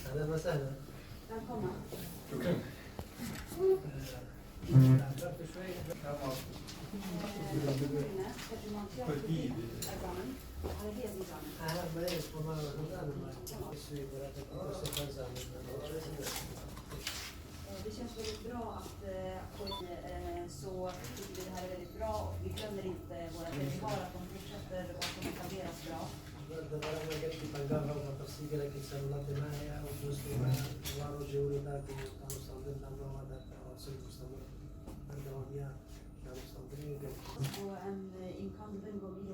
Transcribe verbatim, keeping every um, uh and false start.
اهلا وسهلا. شكرا. Det känns väldigt bra att eh, få hit, eh, så tycker vi det här är väldigt bra. Vi glömmer inte våra derivat, att de fortsätter och att de etableras bra. Debara me gelekî pengav e û metirsî gelekî ser welatê me heye û dostê me wan rojê hûn ê da ku danûstandin dem nava de. Em îmkan didin ku vî